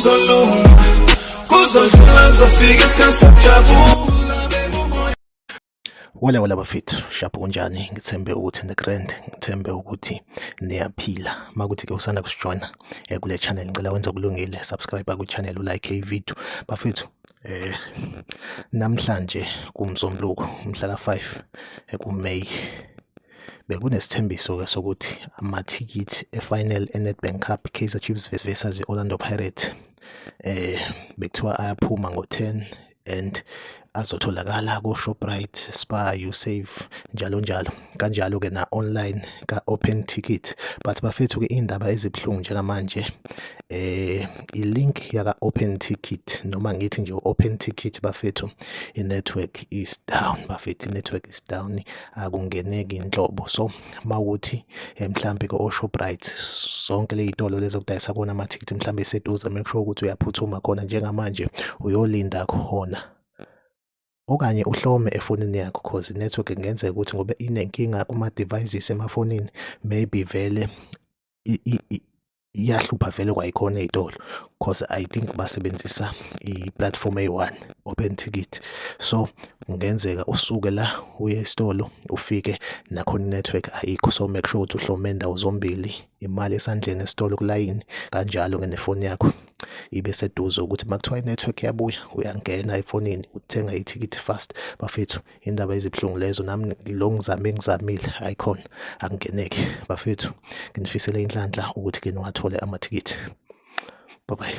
Kuzolunga, kuzodlula, kuzofika isikhathi sokujabula. Wala wala bafethu, sharp, kunjani? Ngithembe ukuthi ni-grand, ngithembe ukuthi niyaphila. Makuthi-ke usanda kusijoyina kule channel, ngicela wenze kulungile, subscribe ku-channel, ulike i-video. Bafethu, namhlanje kuMsombuluko mhla ka-5 kuMay, bekunesithembiso-ke sokuthi amathikithi e-final e-Nedbank Cup, Kaizer Chiefs versus i-Orlando Pirates, bekuthiwa ayaphuma ngo-10 and azotholakala ko-Shoprite, Spar, Usave, njalo njalo, kanjalo-ke na-online ka-Open Ticket. But bafethu-ke, iy'ndaba ezibuhlungu njengamanje, i-link yaka-Open Ticket, noma ngithi nje Open Ticket bafethu, i-network is down bafethu, i-network is down, akungeneki inhlobo. So mawukuthi mhlambe ko-Shoprite, zonke ley'tolo lezi okudayisa kona amathikithi mhlambe eseduze, make sure ukuthi uyaphuthuma khona njengamanje, uyolinda khona okanye uhlome efonini yakho, cause i-network kungenzeka ukuthi ngoba inenkinga kuma-devices emafonini, maybe vele iyahlupha vele kwayikhona ey'tolo, cause I think basebenzisa i-platform eyi-one, Open Ticket. So kungenzeka usuke la uye esitolo, ufike nakhona i-network ayikho. So make sure ukuthi uhlome ndawo zombili, imali esandleni esitolo kulayini, kanjalo-ke nefoni yakho ibe seduze ukuthi makuthiwa i-network iyabuya, uyangena efonini, uthenga ithikithi fast. Bafethu, indaba ezibuhlungu lezo. Nami lo ngizame, ngizamile, ayikhona, akungeneki bafethu. Nginifisele inhlanhla ukuthi ke niwathole amathikithi. Bye bye.